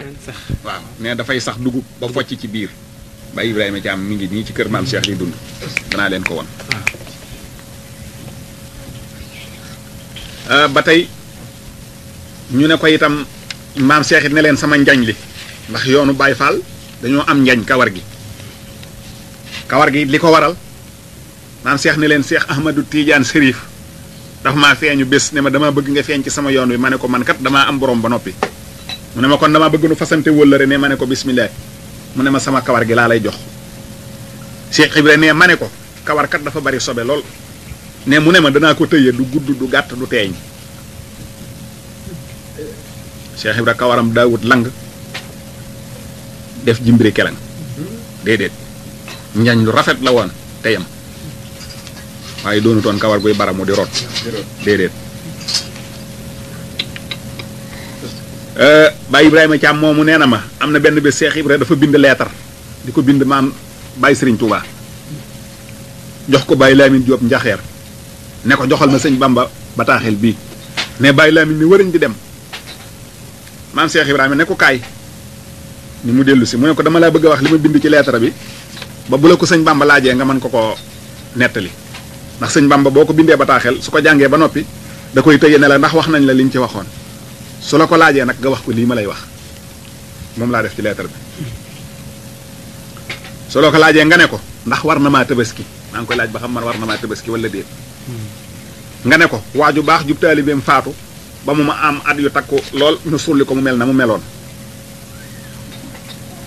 waaw ne dafay sax dugub ba focc ci biir Baye Ibrahima Thiam mi ngi nii ci kër maam Cheikh di dund danaa leen ko won ba tey ñu ne ko itam maam Cheikh it ne leen sama njañ li ndax yoonu Baye Fall dañoo am njañ kawar gi li ko waral maam Cheikh ne leen Cheikh Ahmadou Tidiane Serif dafa maa feeñu bés ne ma dama bëgg nga feeñ ci sama yoon wi ma ne ko man kat damaa am borom ba noppi mu ne ma kon damaa bëgg nu fasante wëllëre ne ma ne ko bismillah mu ne ma sama kawar gi laa lay jox Cheikh Ibra ne ma ne ko kawar kat dafa bari sobe lool ne mu ne ma danaa ko tëye du gudd du gàtt du teeñ Cheikh Ibra kawaram daawut lang def jimbiri kelang déedéet njañ lu rafet la woon teyam waaye doonutoon kawar guy baramu di rot déedéet Baye Ibrahima Thiam moomu nee na ma am na benn bés Cheikh Ibra dafa bind leetar di ko bind maam Baye Serigne Touba jox ko Baye Lamine Diop njaxeer ne ko joxal ma sëñ Bamba bataaxel bii ne Baye Lamine ni wëriñ di dem maam Cheikh Ibrahima ne ko kaay ni mu dellu si mu ne ko dama laa bëgg a wax li ma bind ci leetar bi ba bu la ko sëñ Bamba laajee nga mën ko nettali ndax sëñ Bamba boo ko bindee bataaxel su ko jàngee ba noppi da koy tëye ne la ndax wax nañ la liñ ci waxoon su la ko laajee nag nga wax ko lii ma lay wax moom laa def ci leetar bi su la ko laajee nga ne ko ndax war na maa tabaski maa ngi koy laaj ba xam man war na maa tabaski wala déet nga ne ko waaju baax jub taalibeem faatu ba mu ma am at yu takku lool ñu sulli ko mu mel na mu meloon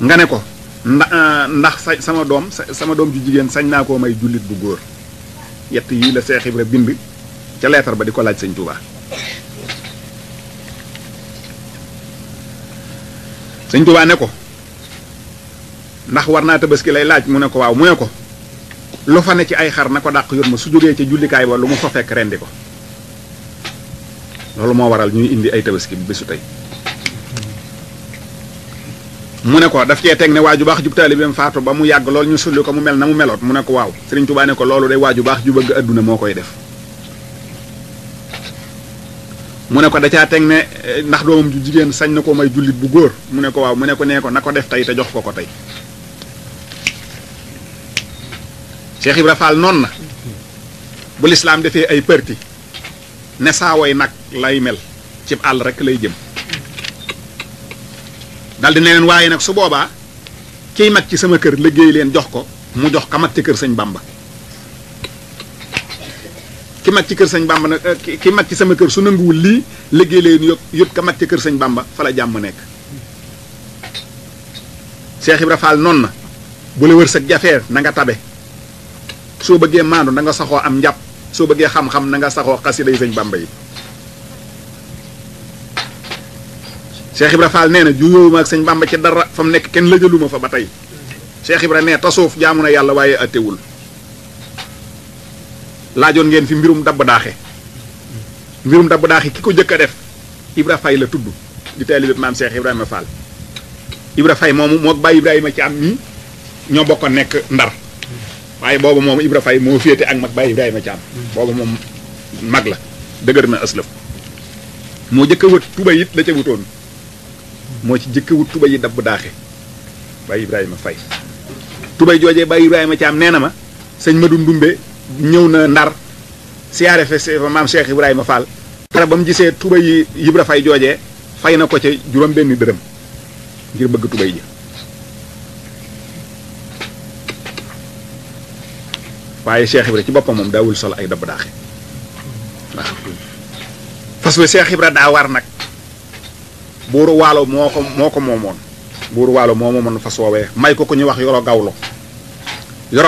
nga ne ko ndax sama doom ju jigéen sañ naa koo may jullit bu góor yett yii la Cheikh Ibra bind ca leetar ba di ko laaj sëñ Touba sëñ Touba ne ko ndax war naa tabaski lay laaj mu ne ko waaw mu ne ko lu fa ne ci ay xar na ko dàq yor ma su jógee ca jullikaay ba lu mu fa fekk rendi ko loolu moo waral ñuy indi ay tabaski bi bésu tey mu ne ko daf cee teg ne waaju baax jub taalibeem faatu ba mu yàgg lool ñu sulli ko mu mel na mu meloot mu ne ko waaw Sëriñ Tuubaa ne ko loolu day waaju baax ju bëgg adduna moo koy def mu ne ko da caa teg ne ndax doomam ju jigéen sañ na ko may jullit bu góor mu ne ko waaw mu ne ko nee ko na ko def tey te jox ko tey Cheikh Ibra Fall noonu na bu lislaam defee ay parti ne saawoy nag lay mel ci àll rek lay jëm daldi ne leen waaye nag su boobaa kiy mag ci sama kër liggéey leen jox ko mu jox ka mag ci kër sëñ Bamba ki mag ci kër sëñ Bamba nag ki mag ci sama kër su nanguwul lii liggéey leen yót ka mag ci kër sëñ Bamba fa la jàmm nekk Cheikh Ibra Fall noonu na bu la wërsëg jafee na nga tabe soo bëggee maandu na nga saxoo am njàpp soo bëggee xam-xam na nga saxoo xasida yi sëñ Bamba yi Cheikh Ibra Fall nee na juyóowuma ak sëñ Bamba ci dara fa mu nekk kenn lëjaluma fa ba tey Cheikh Ibra nee tasoof jaamu na yàlla waaye attewul laajoon ngeen fi mbirum dabb daaxe ki ko jëkk a def Ibra Fay la tudd di taalibe maam Cheikh Ibrahima Fall Ibra Fay moomu moo Baye Ibrahima ci am nii ñoo bokkoon nekk Ndar waaye boobu moom Ibra Fay moo féete ak mag Baye Ibrahima ci am boobu moom mag la dëgër na ëslëf moo jëkk a wët tuba it la ca wutoon moo ci jëkk a wut tuba yi dabb daaxe Baye Ibrahima Fay tubay joojee Baye Ibrahima ci am nee na ma sëñ Madou Ndumbe ñëw na Ndar siyaare fa maam Cheikh Ibrahima Fall dara ba mu gisee tubay yi Ibra Fay joojee fay na ko ca juróom benn dërëm ngir bëgg tubay ji waaye Cheikh Ibra ci boppam moom daawul sol ay dabb daaxe waaw fas wi Cheikh Ibra daa war nag buuru waalo moo ko moomoon buuru waalo moo moomoon fas woowee may ko ñu wax yoro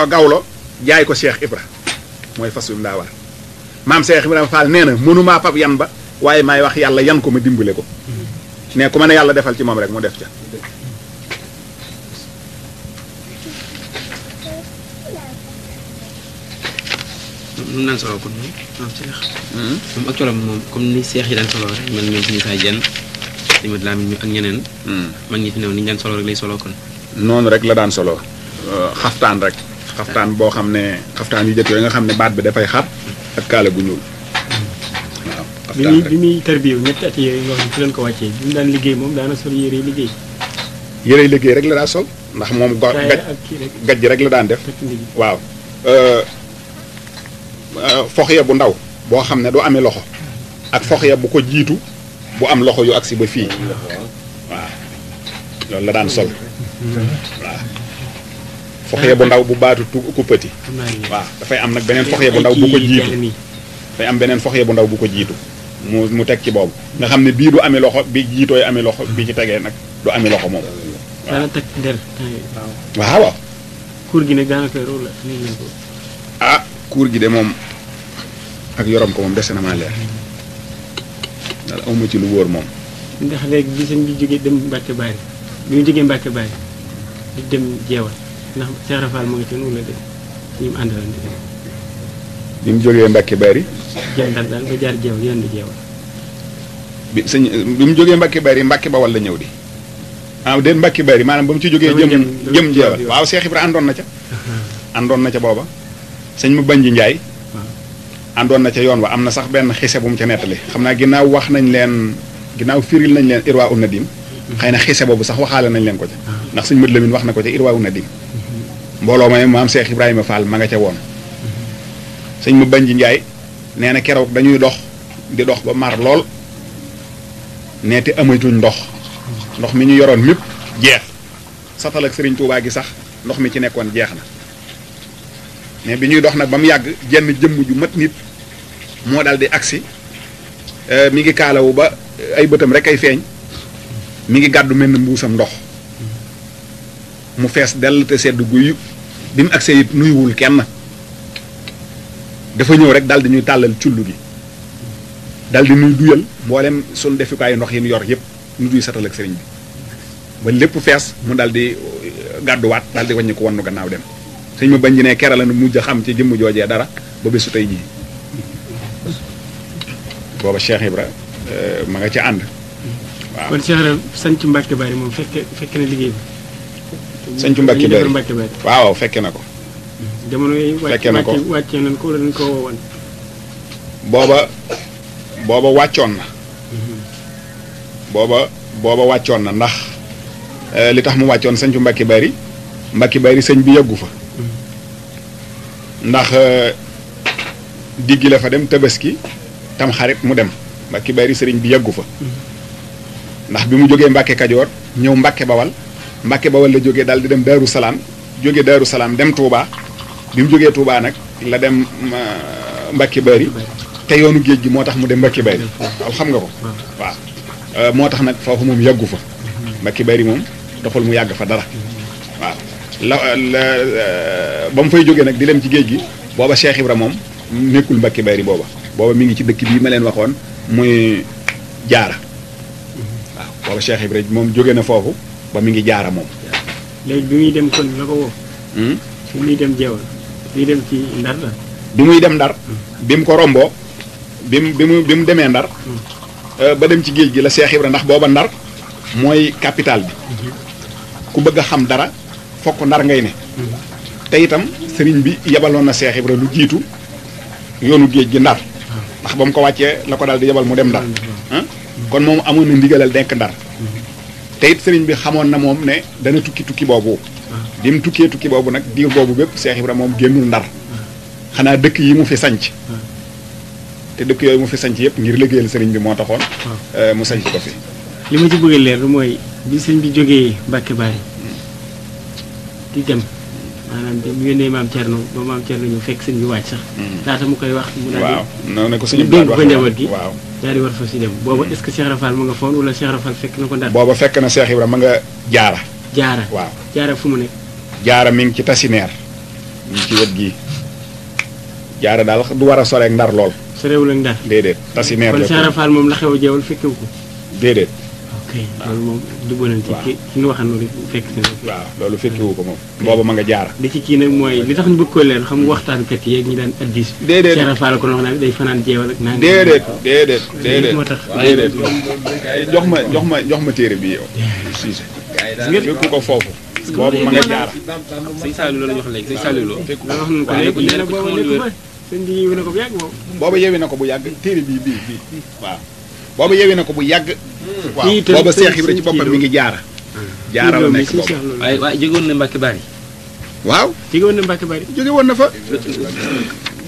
gawlo jaay ko Cheikh Ibra mooy fas wi mu daa war maam Cheikh Ibrahima Fall nee na mënumaa fab yan ba waaye maay wax yàlla yan ko ma dimbale ko ne ku ma ne yàlla defal ci moom rek mu def ca mun naan solo kon maam Cheikh moom ak colam moom comme ni Cheikh yi daan solo rek man ñoom suñu saay jenn li ma Lamin ak ñeneen mag ñi fi new ni ñu daan solo rek lay solo kon noonu rek la daan solo xaftaan rek xaftaan boo xam ne xaftaan yu jëkk yooyu nga xam ne baat bi dafay xar ak kaala gu ñuul waaw bi muy tarbiyewu ñetti at yooyu nga xam ne fi leen ko wàccee bi mu daan liggéey moom daana sol yére liggéey yërey liggéey rek la daa sol ndax moom gaj rek la daan def waaw foxya bu ndaw boo xam ne du amee loxo ak foxya bu ko jiitu bu am loxo yu agsi ba fii waaw loolu la daan sol waaw foxya bu ndaw bu baatu kuppati waaw dafay am nag beneen foxya bu ndaw bu ko jiitu dafay am beneen foxya bu ndaw bu ko jiitu mu teg ci boobu nga xam ne bii du amee loxo bi jiitooy amee loxo bi ci tegee nag du amee loxo moom daana teg der waaw waaw kuur gi nag daanaka loolu la ah kuur gi de moom ak yorom ko moom dese na maa leer daal awma ci lu wóor moom ndax léegi bi sëñ bi jógee dem Mbàkke Bari bi mu jógee Mbàkke Bari di dem jeewal ndax Cheikh Rafal moo ngi ci noonu la dem ñu mu àndaloon di dem bi mu jógee Mbàkke Bari jëm Ndar daal ba jaar jeewal yenn jeewal bi mu jógee Mbàkke Bari Mbàkke Bawal la ñëw di déet Mbàkke Bari maanaam ba mu ci jógee jëm jeewal waaw Cheikh Ibra àndoon na ca àndoon na ca booba sëñ mu Banji Njaay àndoon na ca yoon wa am na sax benn xise bu mu ca nettali xam naa ginnaaw wax nañ leen ginnaaw firil nañ leen Irwa un Nadim xëy na xise boobu sax waxaale nañ leen ko ca ndax sëñ Mad Lamin wax na ko ca Irwa un Nadim mbooloo ma maam Cheikh Ibrahima Fall ma nga ca woon sëñ mu Banji Njaay nee na keroog dañuy dox di dox ba mar lool neeti amatuñ ndox mi ñu yoroon mépp jeex satal ak Sëriñ Tuubaa gi sax ndox mi ci nekkoon jeex na mais bi ñuy dox nag ba mu yàgg jenn jëmm ju mat nit moo daal di agsi mi ngi kaalawu ba ay bëtam rek ay feeñ mi ngi gàddu mel ni mbuusam ndox mu fees dell te sedd guy bi mu agsee it nuyuwul kenn dafa ñëw rek daal di ñuy tàllal cullu gi daal di nuy duyal mboolem suñ defikaayu ndox yi ñu yor yëpp ñu duy satal ak sëriñ bi ba lépp fees mu daal di gàdduwaat daal di wàññi ko wannu gannaaw dem sëñ ma bañ ji ne kera la nu mujj a xam ci jëmm joojee dara ba bésu tey jii booba Cheikh Ibra ma nga ci ànd waaw kon Cheikh Ibra sanc Mbàkke Bari moom fekke na liggéey bi sanc Mbàkke Bari waaw fekke na ko jamono yi fekke na ko wàccee nañ ko wala dañ ko woowoon booba wàccoon na booba wàccoon na ndax li tax mu wàccoon sancu Mbàkke Bari sëñ bi yeggu fa ndax diggi la fa dem Tabaski tam xarit mu dem Mbàkke Bari sëriñ bi yeggu fa ndax bi mu jógee Mbàkke Kajoor ñëw Mbàkke Bawal la jógee daal di dem Daaru Salaam jógee Daaru Salaam dem Touba bi mu jógee Touba nag la dem Mbàkke Bari te yoonu géej gi moo tax mu dem Mbàkke Bari waaw xam nga ko waaw moo tax nag foofu moom yàggu fa Mbàkke Bari moom doxul mu yàgg fa dara waaw ba mu fay jógee nag di dem ci géej gi booba Cheikh Ibra moom nekkul Mbàkke Bari booba mi ngi ci dëkk bii ma leen waxoon muy Jaara waaw booba Cheikh Ibra moom jóge na foofu ba mi ngi Jaara moom léegi bi muy dem kon la ko woo bi muy dem jeewal bi muy dem ci Ndar la bi muy dem Ndar bi mu ko romboo bi mu demee Ndar ba dem ci géej gi la Cheikh Ibra ndax booba Ndar mooy capital bi ku bëgg a xam dara fokk Ndar ngay ne te itam sëriñ bi yebaloon na Cheikh Ibra lu jiitu yoonu géej gi Ndar ndax ba mu ko wàccee la ko daal di yebal mu dem Ndar kon moom amoon na ndigalal denk Ndar te it sëriñ bi xamoon na moom ne dana tukki boobu bi mu tukki boobu nag diir boobu bépp Cheikh Ibra moom génnul Ndar xanaa dëkk yi mu fi sanc te dëkk yooyu mu fi sanc yëpp ngir liggéeyal sëriñ bi moo taxoon mu sanc ko fi li ma ci bëgg a leer mooy bi sëriñ bi jógee Mbàkke Bari di dem maanaam bi mu yónnee maam Thierno ba maam Thierno ñu fekk sëñ bi wàcc sax laata mu koy wax mu daal waaw noonu ne ko suñu dénk ko njaboot gi waaw daal di war fa si dem booba est-ce que Cheikh Rafal ma nga foon wala Cheikh Rafal fekk na ko Ndar booba fekk na Cheikh Ibra ma nga Jaara waaw Jaara fu mu nekk Jaara mi ngi ci Tasineer mi ngi ci wet gii Jaara daal du war a soreek Ndar lool sorewul ak Ndar déedéet Tasineer kon Cheikh Rafal moom la xew a jeewal fekkewu ko déedéet ok loolu moom du bonanti ki ñu waxan noonu fekk si waaw loolu fekkewu ko moom booba ma nga Jaara li ci kii nag mooy li tax ñu bëgg ko leer xam nga waxtaankat yi ñi daan addis déedéet Cheikh Rafal ko wax naa day fanaan jeewal ak naan déedéet moo tax déedéet jox ma téere bi yow siise fekku ko foofu boobu ma nga Jaara sëñ Saliou loolu la ñu wax léegi sëñ Saliou loolu la wax nañu ko léegi nee na booba nekk sëñ bi yewi na ko bu yàgg boobu booba yewi na ko bu yàgg téere bii waaw booba yewi na ko bu yàgg waaw booba Cheikh Ibra ci boppam mi ngi Jaara jaara la nekk boobu. waaye jóge woon na Mbacke Bari. waaw jóge woon na Mbacke Bari. jóge woon na fa.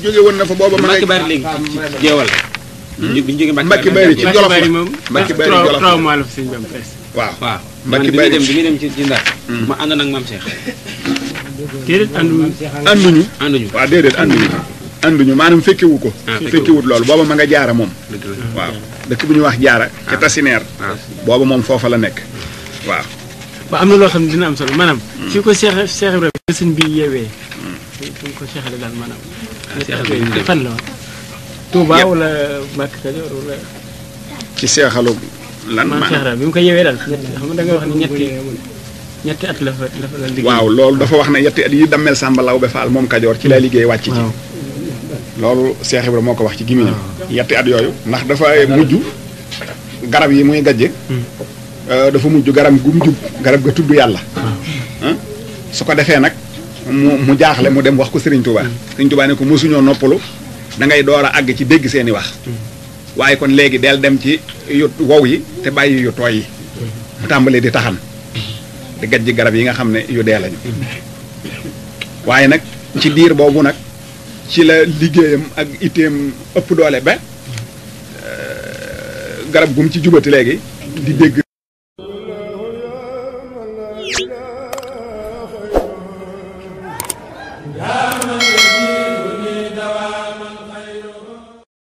jóge woon na fa booba ma Mbacke Bari léegi ci jeewal. bi ñu jógee Mbacke Bari ci Jolof la moom. Mbacke Bari Jolof 3 mois la fa sëñ bi am presque. waaw waaw Mbacke man Bari bi muy dem ci Ndar. ma ànd nag maam Cheikh. déedéet ànduñu. ànduñu. waaw déedéet ànduñu maanaam fekkewu ko. fekkewut loolu booba ma nga jaara moom. dëgg la waaw dëkk bu ñuy wax jaara ca tasineer. booba moom foofa la nekk waaw. ba am na loo xam ne dina am solo maanaam. fii ko Cheikh Ibrahima sëñ bi yeewee. fi ko Cheikh daal maanaam. fan la woon. Touba wala Mbacke Kajoor wala. ci seexalu lan maam Cheikh Ibrahima bi mu ko yeewee daal xam nga da nga wax ni ñetti at la fa liggéey. waaw loolu dafa wax ne yetti at yi dammel Samba Law be Faal moom Kajoor ci lay liggéey wàcc ci. loolu Cheikh Ibrahima moo ko wax ci gémmiñam. yetti at yooyu ndax dafa mujj garab yi muy gajje. dafa mujj garab gu mu jub garab ga tudd yàlla. su ko defee nag mu jaaxle mu dem wax ko Serigne Touba. Serigne Touba ne ko mosuñoo noppalu da ngay door a àgg ci dégg seeni wax. waaye kon léegi del dem ci yu wow yi te bàyyi yu tooy yi. mu tàmbalee di taxan. di gajji garab yi nga xam ne yu dee lañu. waaye nag ci diir boobu nag ci la liggéeyam ak itteem ëpp doole ba garab gu mu ci jubati léegi di dégg